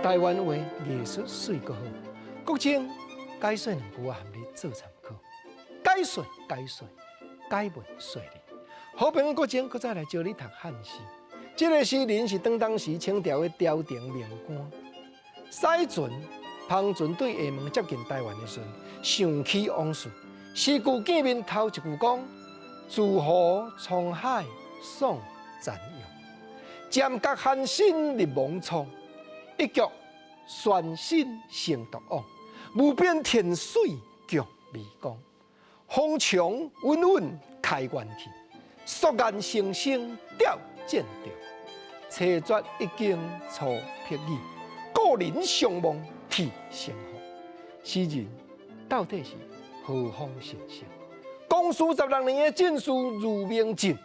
台灣話藝術媠閣好。國清解說兩句，我含你做參考。解說解說，解問說理。好朋友國清，閣再來教你讀漢詩。這个詩人是當當時清朝的朝廷命官。駛船、帆船對廈門接近台灣的時陣，想起往事，詩句見面頭一句講：自河滄海送殘陽，漸覺寒心入莽倉，一腳旋身成獨往，無邊天水共迷宮，風長穩穩開元氣，溯岩生生吊劍中，凄絕一經初碧宇，故人相望涕成河。詩人到底是何方神聖？光緒16年的進士庾明進，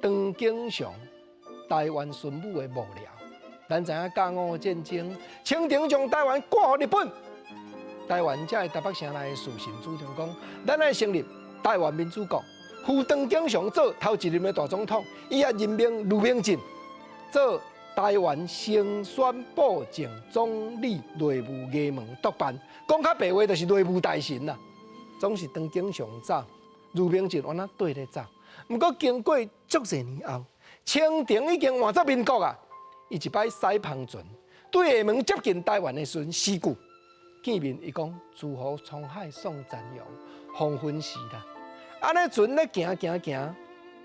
張景祥，台灣巡撫的幕僚。咱知影甲午戰爭，清廷將台灣割予日本，台灣這个台北城內的士紳主張講，咱愛成立台灣民主國，扶張景祥做頭一任的大總統，伊也任命庾明進做台灣承宣布政總理內務衙門督辦，講較白話就是內務大臣啦。總是張景祥走，庾明進按呢綴咧走。毋過經過足濟年後，清廷已經換做民國啊！伊一擺駛帆船對廈門接近台灣的時陣，詩句見面伊講：自河滄海送殘陽，黃昏時啦。按呢船咧行行行，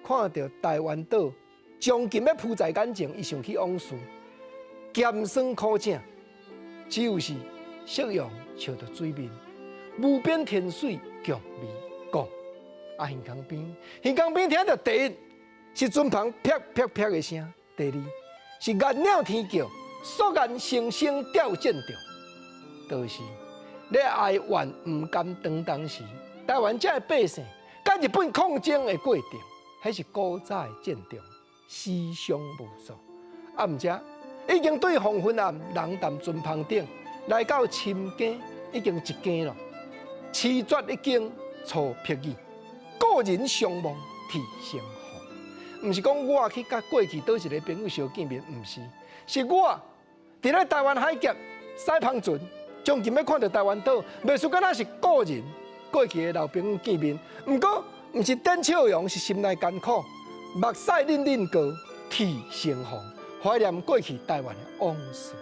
看著台灣島將近欲浮在眼前，伊想起往事，鹹酸苦汫，只有是夕陽笑著水面，無邊天水共迷宮。啊，懸空邊，懸空邊聽著第一是船帆啪啪啪的聲，第二是雁鳥啼叫，溯岩聲聲吊劍中，就是咧哀怨毋甘當當時，台灣這个百姓佮日本抗爭的過程，彼是古早的戰場，死傷無數。啊，毋才已經對黃昏暗，人踮船帆頂來到深更，已經一更咯。淒絕已經初碧宇，故人相望涕成河。毋是講我去佮過去佗一个朋友相見面，毋是，是我佇咧台灣海峽駛帆船，將近欲看著台灣島，袂輸敢若是故人過去的老朋友見面。毋過毋是展笑容，是心內艱苦，目屎淋淋過，涕成行，懷念過去台灣的往事。